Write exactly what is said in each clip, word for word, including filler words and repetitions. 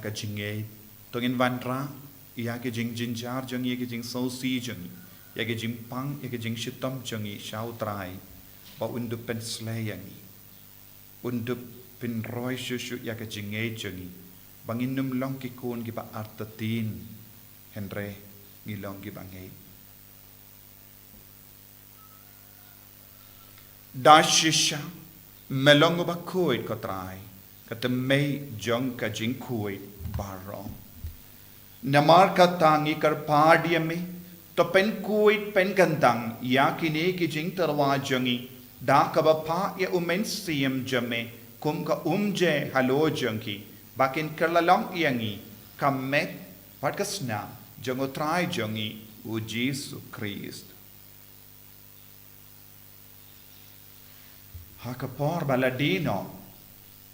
ka jingngeit. To ngin wanrah ïa ki jingjynjar jong ngi, ïa ki jingsngewsih jong ngi, ïa ki jingpang, ïa ki jingshitom jong ngi sha U Trai, ba un dup pynsleh ïa ngi, un dup pynroi shuh shuh ïa ka jingngeit jong ngi, ba ngin ym long ki khun kiba artatien, hynrei ngi long kiba ngeit. Da shisha me long uba khuid, ko Trai, ka tymmen jong ka jingkhuid baroh. Namar kata ngi kyrpad ïa me, to pynkhuid pynkyntang ïa kine ki jingtyrwa jong ngi, da kaba phah ïa U Mynsiem jong me kum ka umje halor jong ki, ba kin kylla long ïa ngi ka met bad ka snam jong U Trai jong ngi, U Jisu Khrist. Ha ka por ba la die noh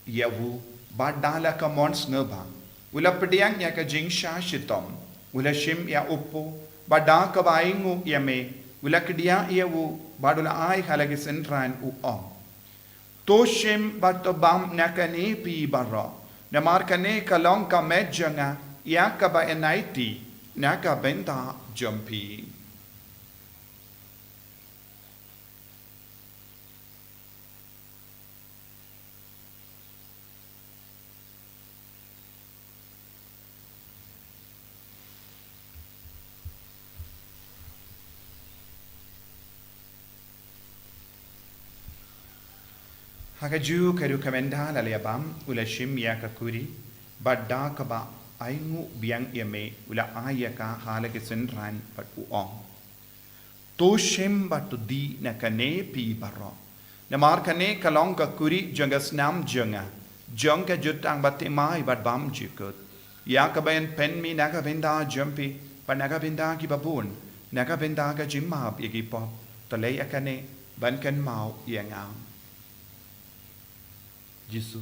ïa u, bad da la ka mon sngewbha, u la pdiang ïa ka jingshah shitom, u la shim ïa u pud, bad da kaba ainguh ïa me, u la kdiah ïa u, bad u la ai ha la ki synran, u ong: To shim bad to bam na kane phi baroh, namar kane ka long ka met jong nga, ïa kaba yn aiti na ka bynta jong phi. Ha kajuh ka rukom ynda la ïa bam, u la shim ïa ka kuri, bad da kaba ainguh biang ïa me, u la ai ïa ka ha la ki synran, bad u ong: To shim bad to die na kane phi baroh, namar kane ka long ka kuri jong ka snam jong nga, jong ka jutang bathymmai bad bymjukut, ïa kaba yn pynmih na ka bynta jong phi bad na ka bynta kiba bun, na ka bynta ka jingmap ïa ki pop. To leh ïa kane ban kynmaw ïa nga. Jisu,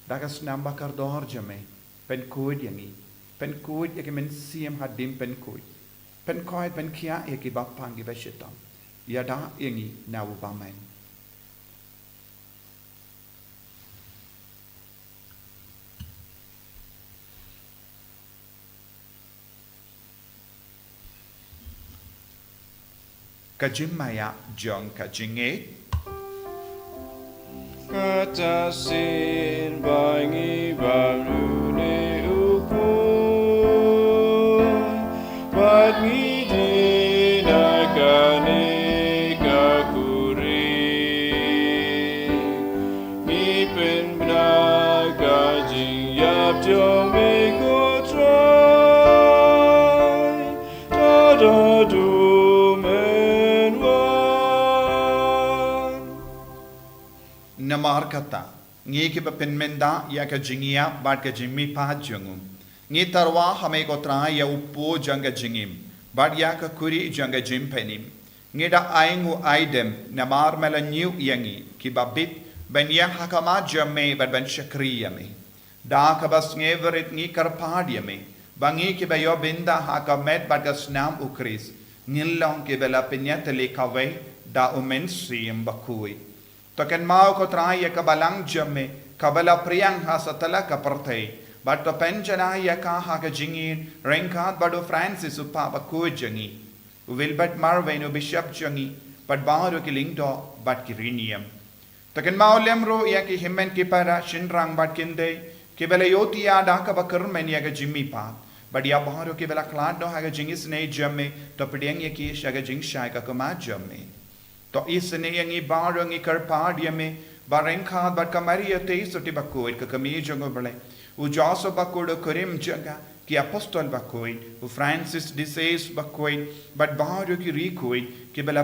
da ka snam ba kordor jong me, pynkhuid ïa ngi, pynkhuid ïa ki mynsiem hadien pynkhuid, pynkhuid, pynkhiah ïa ki bapang, ki bashitom, ïada ïa ngi na u bymman. Ka jingmaïa jong ka jingngeit. Kata shisien ba ngi bam une u pud, bad ngi die na kane ka kuri, ngi pynbna ka jingïap jong me, ko Trai, tad haduh men wan. Namar kata, ngi kiba pynmynda ïa ka jingïap bad ka jingmihpat jong u, ngi tyrwa ha me, ko Trai, ïa u pud jong ka jingim, bad ïa ka kuri jong ka jingpynim. Ngi da ainguh aidem namar me la ñiew ïa ngi kiba bit ban ïeng ha khmat jong me bad ban shakri ïa me. Da kaba sngewrit ngi kyrpad ïa me, ba ngi kiba ïoh bynta ha ka met bad ka snam U Khrist, ngin long kiba la pynïatylli kawei da U Mynsiem Bakhuid. To kynmaw, ko Trai, ïa ka balang jong me kaba la phriang ha satlak ka pyrthei, bad to pynjanai ïa ka ha ka jingïeit ryngkat bad u Francis u Pape bakhuid jong ngi, u Wilbert Marwein u Bishop jong ngi, bad baroh ki lyngdoh bad ki riewniam. To kynmaw lem ruh ïa ki hynmen ki para, shynrang bad kynthei, kiba la ïohthiah da kaba kyrmen ïa ka jingmihpat, bad ïa baroh kiba la khlad noh ha ka jingisynei jong me, to pdiang ïa ki sha ka jingshai ka khmat jong me. To isynei ïa ngi baroh, ngi kyrpad ïa me, ba ryngkat bad ka Maria Theisotti bakhuid, ka Kmie jong U Blei, u Joseph bakhuid u kurim jong ka, ki Apostol bakhuid, u Francis de Sales bakhuid, bad baroh ki riewkhuid kiba la